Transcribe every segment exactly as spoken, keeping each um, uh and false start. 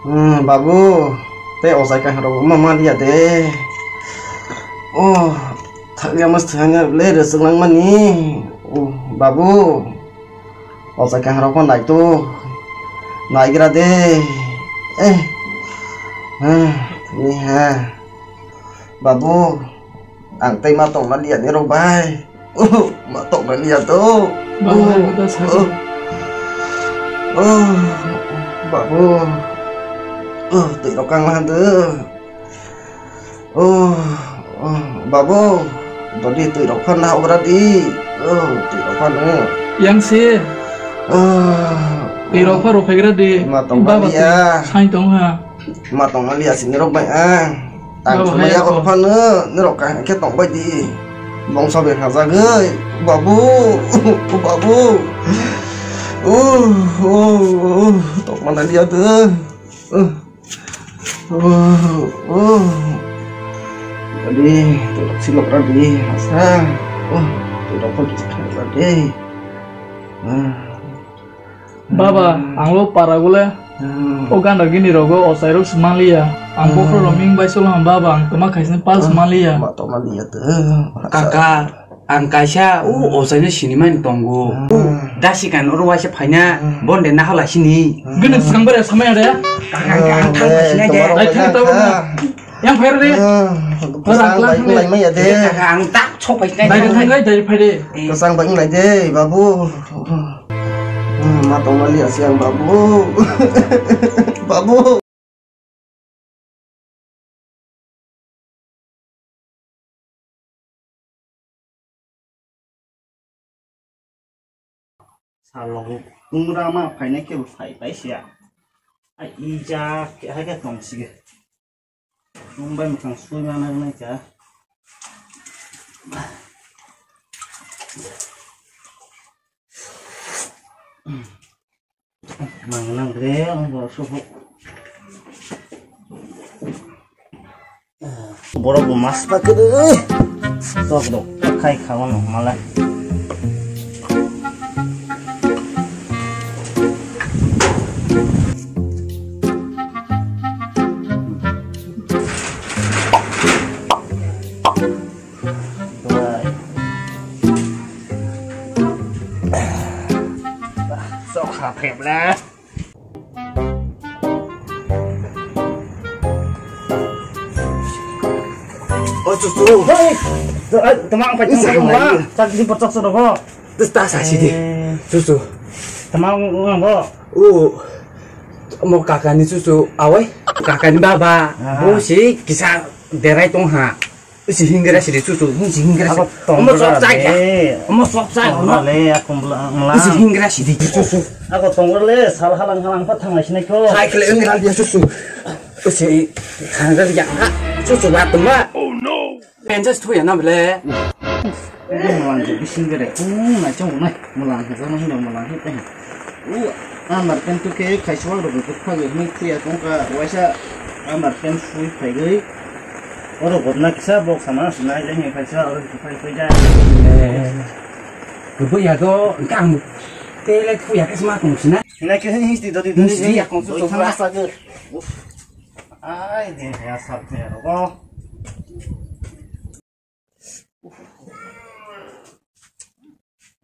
Hmm, babu, tei ochai kaham rok ma maliya de. Oh, thangya mas thangya le resung lang mani. Oh, babu, ochai kaham rok ma nai to. Nai gra de. Eh. Hmm, ni ha. Babu, ang tei ma tongna liya ni rok bai. Ma tongna liya to. Babu, ang kota sakhe. Oh, babu. Oh, twi rok kang ma de. Oh, oh, babu. Bodi twi rok phan na ogra di. Oh, twi rok phan na. Yang se. Oh. Twi rok phan rok phegra di. Ma tongna liya. Sain tong ha. Ma tongna liya sini rok bai ang. Ang baba, sumaya hai ko phano norok kaham khe tong bai di. Bongso bai hajagwi. Babu, babu. Uh, uh, uh, tongma na liya de. Uh, uh, uh. Jadi, tu silok ra di, asa. Uh, tu dokol di silok ra di. Uh. Baba, ang lo para gule. Hmm. O ganda gini rogo ochai rok se manliya. Ang bokhorok rok ming bai solo ham baba, ang kwma khaisani pal se manliya. Ma to manliya to. Kaka, ang kaisa o ochai no sinimani tongo. Hmm. O dasi kan oro waisa phaina, hmm, bonde nahola sini. Hmm. Gini swkang bere samaya de. Kaka, ang thang bai sini de. Dai thang tau na. Yang phair de. Kwchang bai wng lai maya de. Ang tak chok bai sinai. Dai thang gai dai phair de. Kwchang bai wng lai de, babu. Hmm, ma tongma liya se ang, babu. Babu. Salo kungra ma phainai khe bo phai pai sia. Ai ija khe hai khe tong sige. Mumbai mwkhang sui ma nang nai kha. Mang nang re ang bo suhu. Borok bo mas ta kede. Tok dok khai kha mano malai. Sok ha phep le. O chuchu. Hei, to, ai, tama ang pai tang ma. Chak di pachak so dogo. Tus ta sa si di. Chuchu. Tama ang bo. U, mo kaka ni chuchu awai. Kaka ni baba. Bo si kisa derai tong ha. Si hingra si di chuchu, si hingra si. Omo sok chai ya. Omo sok chai. Omo le akong bla. Si hingra si di chuchu. Ako tongor le sal halang halang pa thang lai sinai ko. Hai kle hingra dia chuchu. Si hingra dia. Chuchu ba tuma. Oh no. Penjas thuya na bele. Mulang je bising gere. Nai chong nai. Mulang je nang mulang je. U amar kan tu ke khai sual ro tu khag hmai thuya tong ka waisa amar kan sui khai gei. Oro gobna kisa bok sama sinai je khai sa oro khai khai ja. Kebu ya do kang tele thuya ke sma tong sinai. Nai ke hin histi dodi dodi. Histi ya kong su tong sa ge. Ai de ya sab de ro.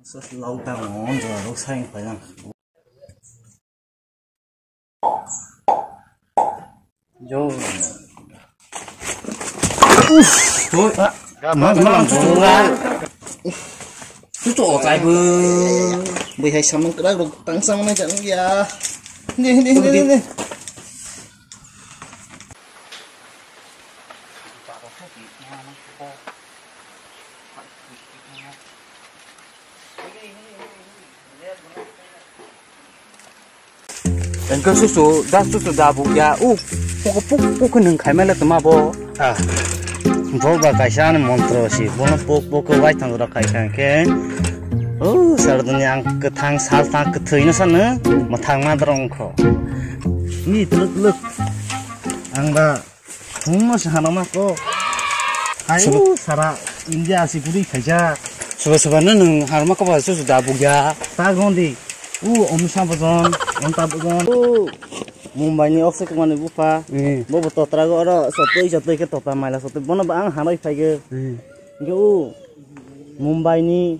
Sos lockdown on jora rok sayang payang. Jo. Oi. Ma ma chuchu la. Chuchu o tai bu. Bui hai samung krak rok tang samung nai jan ya. Ni ni ni ni. Engke susu, das susu da bukya, u, puk puk puk nung khai mele tuma bo. Ah, bo ba kaisa ani montro si, bono puk puk ke wai thang ra khai khai ke. U, sarduni ang kethang sal thang kethoi na sana, mathang ma drong kho. Ni tuluk tuluk. Ang ba Hum, mas hana ma ko. Hai, sara India asi guri khaijak. Soba soba no nung harma ko ba su su da bugya. Ta gondi. U omsa bojon, onta bojon. U. Mumbai ni Akshay Kumar ni bupha. Hmm. Bo bo totra go oro sotwi sotwi khe totra maila sotwi. Bono bo ang hanoi phai ge. Hmm. Ge u Mumbai ni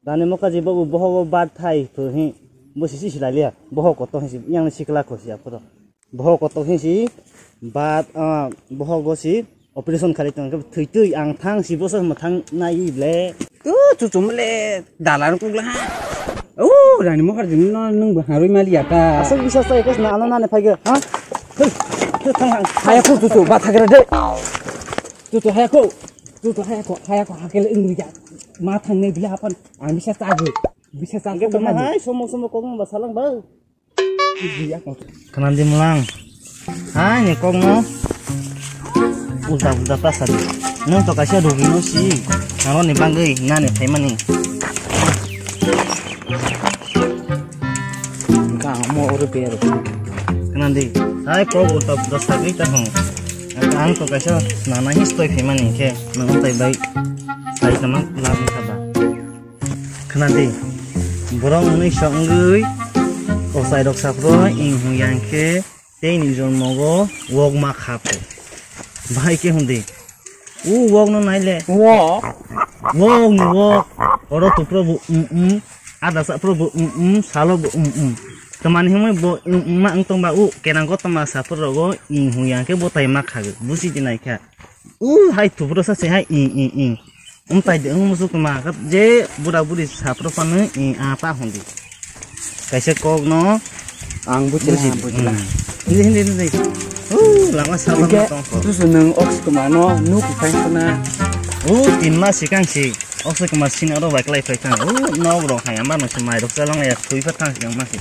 Rani Mukherjee bo bo boho go bat thai phu hi. Bo sisi silai liya. Boho koto hi si yang sikla ko si apro. Boho koto hi si bat, ah, boho go si. Operation khalai tong khe thwi twi ang thang si bwsa mwthang nai ble. Tu chuchum le dalar kukla ha. O Rani Mukherjee no nung bo harwi mali ya ta. Aswk bisas ta ekes na ano nani phai ge ha. Thwi thwi thang thang. Haya khu chuchu ba thagra de. Chuchu haya khu. Chuchu haya khu haya khu hakele ing ya. Ma thang nei ble hapan. Ang bisas ta aju. Bisas ta aju. Hai somo somo kok ba salang ba. Khna di mwlang. Hai ni kok no. Ulta ulta ta sadi. Nung to kaisa rugi no si. Aro ni bangwi nani phaimani. Ka mo oro ber. Khna di. Hai kok ulta ulta sadi ta hong. Ang to kaisa nana hi stoi phaimani khe. Nung tai bai. Sai sama lab ni saba. Khna di, borok mwnwi sok wngwi ochai rok saphro ing hung yang khe tei ni jormo go wok ma kha pho. Bahai khe hwn di, u wok no nai le. Wok? Wok ni wok. Oro tupro bo um um, ada saphro bo um um, salo bo um um. Tamani hwnwi bo um um ma wng tong ba u kenang kotorma saphro rogo ing hung yang khe bo tai ma kha. Busi di nai kha. U hai tupro sa se hai ing ing ing. Umtai de wng musuk ma je bura buri saphro phano ing a ta hwn di. Kaisa kok no ang buchila, buchi, buchila. Hmm. Hindi, hindi, hindi. Uh, lama sabar. Ike, tong ko. Susu nung oks kemano, nuk kain kena. Uh, tin mas sikang si. Oks kema sin aro bai klai phai thang. Uh, nok rok hai ama no se mai rok chalang ya thui pha thang sikang ma si.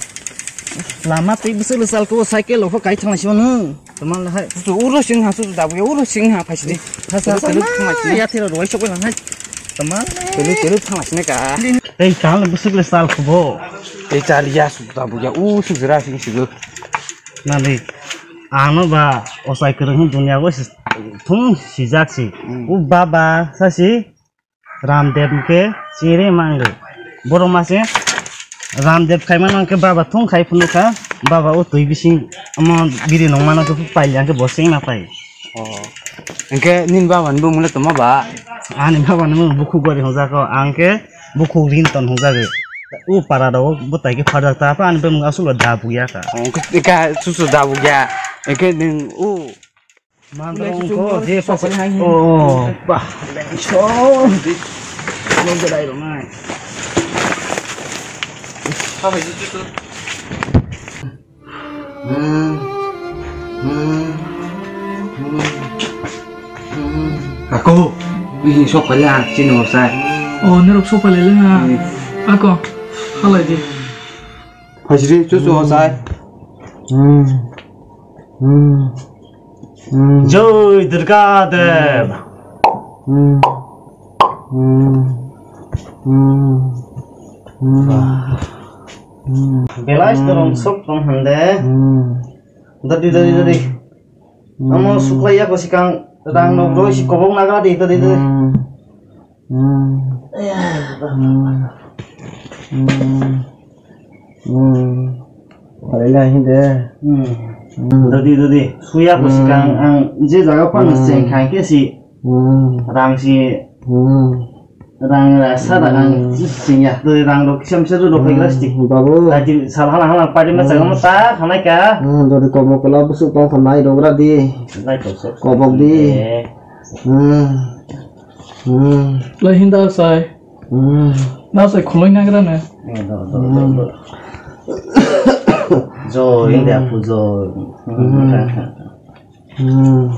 Lama tei bwswk le sal ko cycle rok kai thang si no. Tama le hai. Susu uro sing ha, susu dabu ya uro sing ha phai si. Phasa telu, telu thang si. Ya thero roi sok lang hai. Tama. Telu, telu thang si ne ka. Tei kang le bwswk le sal ko bo. Tei chali ya su dabu ya u su jera sing si go. Nani, ano ba ochai kwrwng hwn dunia o si thung sijak si. Hmm. O baba sa si Ramdev ke chiri mangri. Borok ma se Ramdev khai mano ke baba thung khai phunu kha. Baba o twi bising amo biri nong mano ke paili ang ke bo sing na pai. Oh. Engke nin baba ni bumung le toma ba? Ani baba ni bumung bukhuk gori hojak o. Ang ke bukhuk rinton hojak e. U para do butai ke phajak ta pa ani bumung asulo da buya ka. Oh, engke ka susu da buya. Engke nin u. Mandrong ko je pa. Oh, pa. So. Lo gedai ro nai. Ako, bini sok pala, sini osai. Oh, nerok sok pala le ha. Hmm. Ako, halai di. Hajri, chuchu osai. Hmm. Hmm. Hmm. Jai Durga Dev. Hmm. Hmm. Hmm. Hmm. Hmm. Belai dorong sok tong hande. Hmm. Dadi, dadi, dadi. Hmm. Amo suklai ya ko sikang rang nok doi si kobong nagra di, dadi, dadi. Hmm. Hmm. Ayah. Hmm. Hmm. Hmm. Phalai lai hinde. Hmm. Hmm. Dadi, dadi. Suya ko sikang ang je jaga pan seng khai ke si. Hmm. Rang si. Hmm. Rang ra sa da ang sing ya. Doi rang rok kisa misa rok khai glas tik. Babu. Tadi sal hala hala padi ma chagam ta khanai ka. Hmm, doi kobok kala busuk tong khanai rok ra di. Lai kobok sok. Kobok di. Eh. Hmm. Hmm. Lai hinda sai. Hmm. Na sai khuloi nagra na. Eh, do, do, do, do. Jo, hinda pu jo. Hmm. Hmm.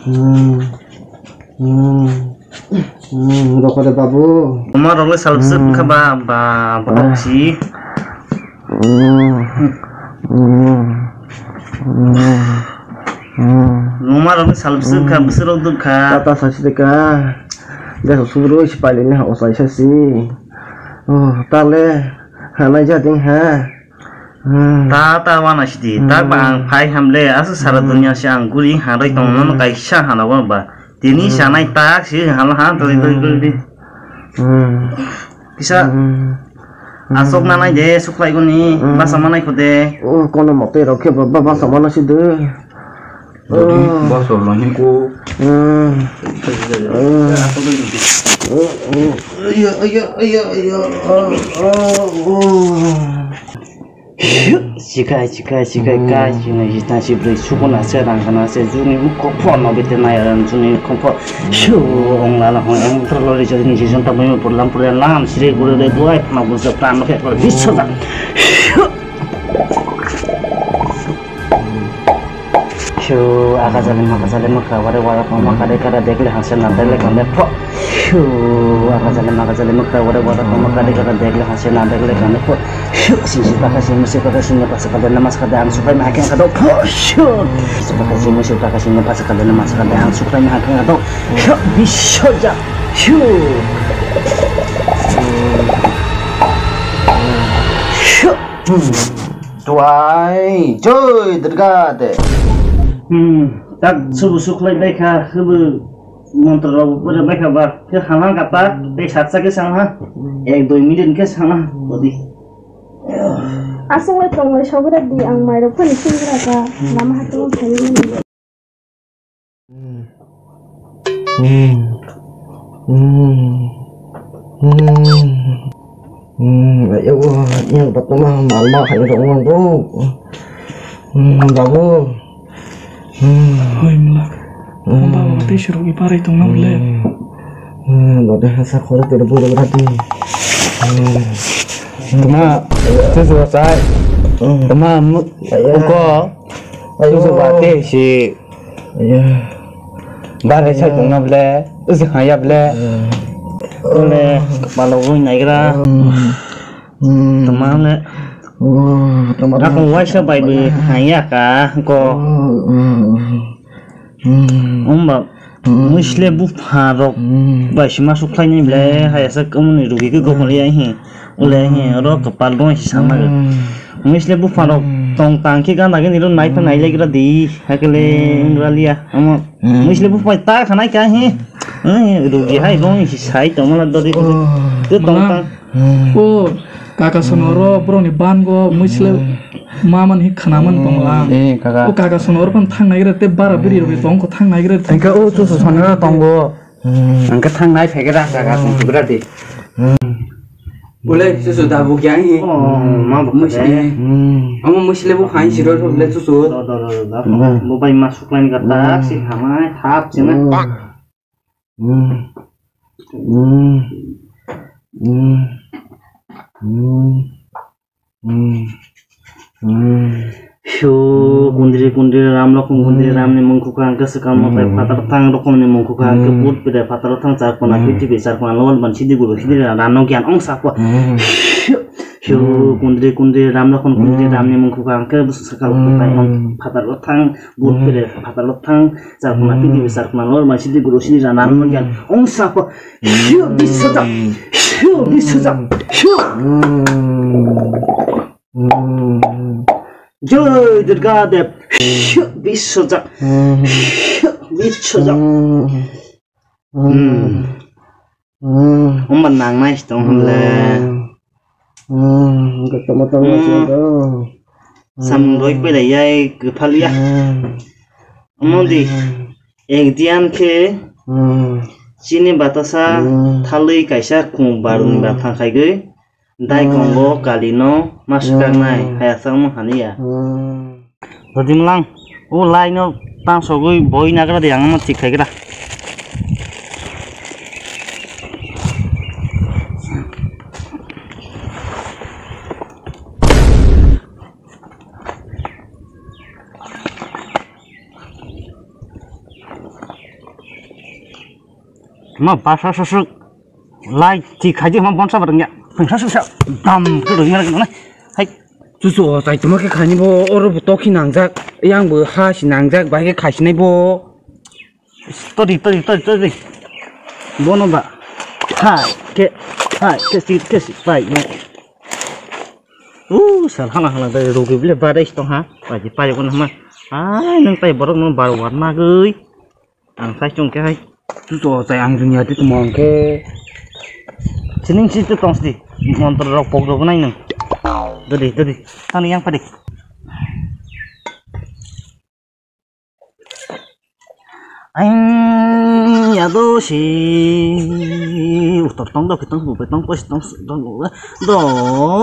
Hmm. Hmm. Hmm. Rokho de babu. Oma rokle sal bwswk wngkha ba, ba, ba si. Hmm. Hmm. Hmm. Hmm. Oma rokle sal bwswk wngkha, bwswk rok dukha. Tata sasi de ka. Gaso subro si paile ne ha osai sasi. Oh, tale. Hanai jading ha. Hmm. Ta, ta wana sidi, ta ba ang phai hamle, asa sara dunia se ang guri hanroi tong mano kaisa hana wan ba. Tini sanai tak si hala ha, doi, doi, doi, doi. Hmm. Kisa. Hmm. Aswk nanai de, suklaigoni, hmm, basa manai kho de. Oh, kono mote rok khe ba, ba, basa mana si de. Bosor lo hin ko. Hmm. Aswk de. Iya, iya, iya, iya. Oh, oh. Sikai, sikai, sikai, hmm, kai, sini, sita, sibri, sukuna, se, rangkana, se, juni, kok, phone, no, bete, nai, ran, juni, kok, phone. Shu, ong, la, la, hong, ong, tro, lo, ri, jodi, ni, si, jonta, bumi, pur, lam, pur, lam, siri, guru, de, duai, phana, gun, se, pran, no, ke, pur, biso, ta. Shu. Shu, aka, jale, maka, jale, maka, ware, wara, pang, maka, de, kara, dekle, hanse, na, dekle, kande, pho. Shu, aka, jale, maka, jale, maka, ware, wara, pang, maka, de, kara, dekle, hanse, na, dekle, kande, pho. Shu, sing, sing, paka, sing, musi, paka, sing, pasa, kande, namas, kande, ang, supai, ma, keng, kado, pho. Shu. Sing, paka, sing, musi, paka, sing, pasa, kande, namas, kande, ang, supai, ma, keng, kado. Shu, biso, ja. Shu. Shu. Tuai, joi, Durga de. Hmm, tak subu suklai bai kha, hubu mantra rok bore bai kha ba, khe halang ka ta, tei saksa khe sang ha, ek dui minute khe sang ha, bodi. Aswk le tong le sogra di, ang mairok phani singgra ka, nama hatu phai. Hmm. Hmm. Hmm. Hmm. Hmm. Ayo, yang pertama mama hai dong, Bu. Hmm, babu. Hmm. Hoi, mla. Hmm. Babu, tei sirok i parai tong na mle. Hmm. Hmm, bode hasa khore tere buru berarti. Hmm. Tuma, tu suasai. Hmm. Tuma, mu-, ayo. Uko. Ayo. Tu suasai si. Iya. Bare sai tongna ble, usi khaya ble. Iya. Tole, malo wng naigra. Hmm. Tama le. Oh, tama. Ako waisa bai bai khaya ka ko. Hmm. Umba, hmm, muisle bupha rok, hmm, bai sima suk khlai ni ble, hmm, haya sa kamuni rugi ke gokol ya hi. Ule hi, hmm, oro kapal dong hi sama. Hmm. Muisle bupha rok, hmm, tong tang khe gana gini ro nai to nai le gra di. Hakele, hmm, undra liya. Amo, hmm, muisle bupha ta khanai ka hi. Hmm, rugi hai gong hi sai to mala dori. Oh. Te tong tang. Hmm. O kaka sono oro borokni bango muisle, hmm, maman hi khanaman, hmm, tongla. Eh, kaka. O kaka sono oro phan thang naigra te bara biri rok tong ko thang naigra. Engka o chusu sangra tongo. Hmm. Engka thang nai phegra kaka, hmm, tong thugra di. Hmm. Ule chusu da bu gyang hi. Oh, ma bu muisle. Hmm. Amo muisle bu phan siro le chusu. Do, do, do, do. Hmm. Bo bai ma suklai ni ka tak si hamai thap sina. Hmm. Hmm. Hmm. Hmm. Hmm. Hmm. Hmm. Shu kundri kundri ram lokhon kundri, hmm, ram ni mungkhu kha hwnkhe swkang motai, hmm, phatar thang rokom ni mungkhu kha hwnkhe, hmm, bhut pide phatar thang char kona, hmm, prithibi char kona lol ban sidi guru sidi rano gyan ong sakwa. Hmm. Shu, shu, hmm, kundri kundri ram lokhon kundri, hmm, ram ni mungkhu kha hwnkhe swkang, hmm, motai phatar thang bhut, hmm, pide phatar thang. Chakma, hmm, pidi, chakma, lor, ma, sidi, guru, sidi, rana, hmm, rana, gyan, ong, sapa, hmm, shu, bisajak, shu, bisajak, shu. Hmm. Hmm. Jai Durga Dev, shu, bisajak, hmm, shu, bisajak. Hmm. Hmm. Hmm. Hwnba nangnai se tong hwnle. Hmm. Hmm. Hwnkhe tongma tongma, hmm, se do. Samung roi, hmm, pele yai kwphal ya. Hmm. Omo di. Hmm. Ek diyan khe, hmm, chini batasa, hmm, thalwi kaisa khum baruni, hmm, bathang khaigwi. Dai, hmm, kongo kalino ma swkaknai, hmm, hayasakno haniya. Hmm. Rodimlang, o laino tangsogwi boi nagra de, ang ma thik khaigra. Ma basa sasuk. Lai, ti khaidi hwnba bonsa ba rwngya. Phungsa susa dam khe rwngya rwngya nai. Hai. Chuchu o chai tongma khe khaini bo, oro bo tokhi nangjak. Yang bo ha si nangjak, bai khe khaisinai bo. Todi, todi, todi, todi. Bono ba. Hai, khe, hai, khe si, khe si, pai, ne. U, sal hala hala dai, rogi bile ba dai tong ha. Pai, pai ko nama. Ai, nang tai borok no bar war magwi. Ang sai chwng khe hai, chuchu o chai ang junior twi tongmo hwn khe. Sining si tu tong sidi. Montor rok pok rok nai nang. Dodi, dodi. Tang yang padi. Aing ya do si utor tong do kitong bu tong pos tong tong do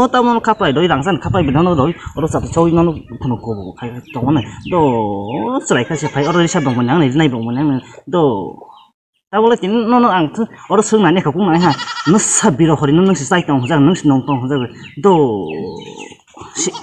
tamo kapai doi rangsan kapai bidang doi oro sat choi nono phano ko khai tong ne do selai kha se phai oro risa dong manyang ne nai dong manyang ne do tabole tin nono ang oro sung nani khakung nai ha no sabiro hori no nung si sai tong hojak nung si nong tong hojak do si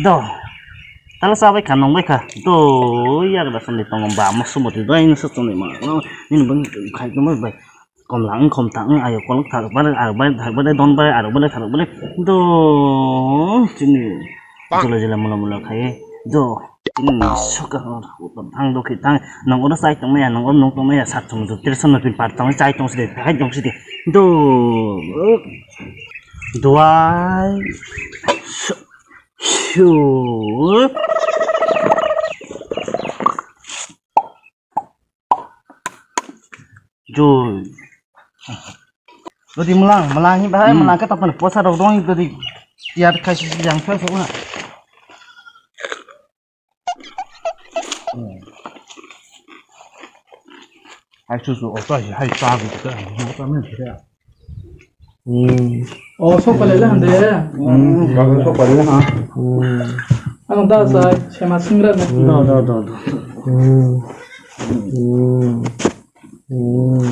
Do. Tala sa bai kha nong bai kha. Do ya da sandi tong ba mo sumo ti do in sa tong ma. Ni bang khai ko bai. Kom lang kom tang ayo kolok thar bai ar bai thar bai don bai ar bai thar bai. Do. Chini. Jula jula mula mula khai. Do. Chini soka. Thang do khi thang. Nong oro sai tong ya nong oro nong tong ya sat sum ju tir san tin par tong sai tong sidi khai tong sidi. Do. Duai. Shu. Jui. Dodi mlang, mlang hi bahai, mlang ka tapan posa rok dong dodi. Tiar khai si yang khai so na. Hai su su, oh, hai, hai, sa, su, su, su, su, su, su, Hmm. Oh, sok palai le hande. Hmm, bago sok palai le ha. Hmm. Ano da sai, sema singra na. Do, do, do, do. Hmm. Hmm. Hmm.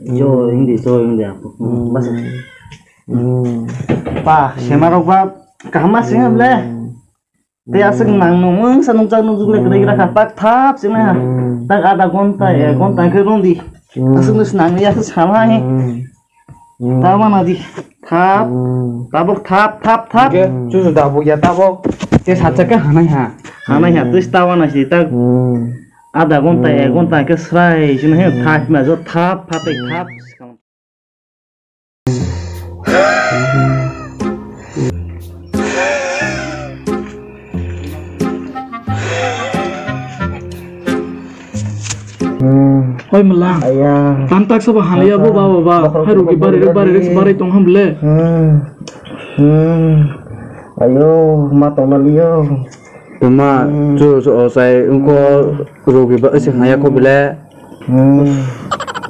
Yo, hindi, so, hindi ako. Hmm. Basta. Hmm. Pa, sema rok ba, kaham ma singa ble. Hmm. Tei aswk nang nung wngsa nukjak nukjak le kwrwi gra kha tak thap sini ha. Hmm. Tak ada gonta, ya gonta khe rung di. Hmm. Aswk nus nang ya sama hai. Hmm. Hmm. Tama na di. Thap. Hmm. Tabok thap, thap, thap. Ke, hmm, chuchu tabok ya tabok. Te sacha ke hanai ha. Hanai ha, hmm, tus tawa na si tak. Hmm. Ada gonta, ya gonta ke srai sini ha. Hmm. Thap ma jo thap, thap, thap. Hoi mala. Aya. Tan tak sabo haliya bo baba ba. Hai rogi bari rek bari rek bari tong ham le. Hmm. Hmm. Ayo, ma tong na liyo. Tuma, hmm, chu chu o sai ungko rogi ba ese haya ko bile. Hmm.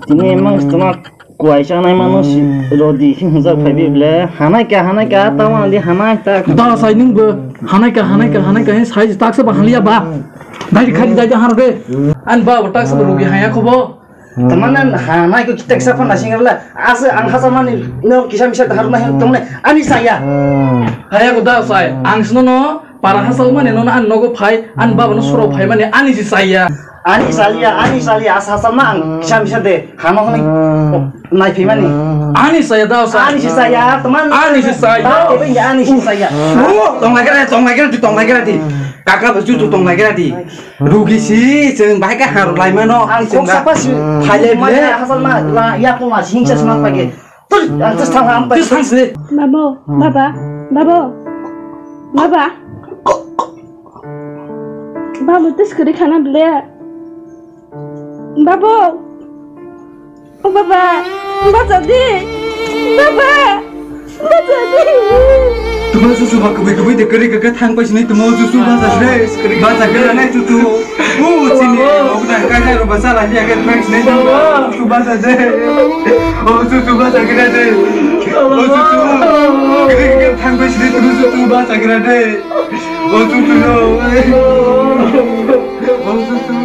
Tini emang tuma Kuaisa nai mano si rodi hingjak phai bi ble hanai ka hanai ka tamo di hanai ta. Da sai nung bo hanai ka hanai ka hanai ka hin sai tak se ba haliya ba. Dai khali dai haro de. An ba tak se ba rogi haya ko bo. Tamana hanai ko kitek sa phana sing bla ase ang hasa mani no kisa misa har na hin tong ne ani saya. Haya ko da sai ang sino no. Para hachal mani nono ani nogo phai, ani baba no suro phai mani ani si chaya. Ani chaliya, ani chaliya, asa hachal ma ang kisa misa de, hano hwnwi nai phai mani. Ani chaya da sa. Ani si chaya, teman. Ani si chaya. Tei bini ani si chaya. Oh, tong lai kira, tong lai kira, tong lai kira di. Kaka ba chu tong lai kira di. Rugi si, chwng bai ka har lai mano. Ang kok sapa si. Phai le ble. Hachal ma, ya ko ma sing sa sma phai ge. Tus, ang tus thang ham pai. Tus thang sini. Babo, baba, babo, baba. Babo, tus kiri khana ble. Babo. O baba, bacha di. Baba, bacha di. Tuma susu ba kubui kubui de kiri kaka thang pai sini tuma susu bacha de. Bacha kiri nai tutu. Oh, chini, oh, na kai dai ro basa la ya kai prank nei. Baba. Tu basa de. Oh, tu tu basa kira de. Oh, tu tu. Kai kai thang bai sini tu tu tu basa kira de. Oh, tu tu yo. Oh, tu tu.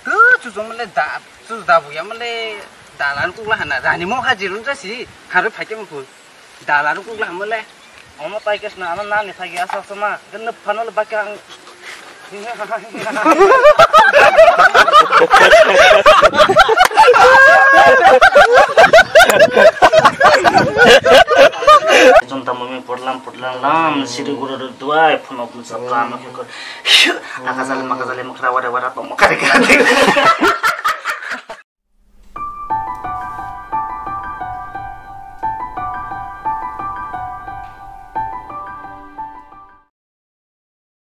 Tu chuchung male da, chu da buya male da lan kukla hana, rani mo haji run jasi, harwi phaikhe mukhu. Da lan kukla hamale, omo tai kesna, ano nani phagi asa sama, kena phano le bakang. Junta mami porlam porlam lam siri guru duai phunok musa pram ke ko. Akajale makajale makra wara wara pamokare kare.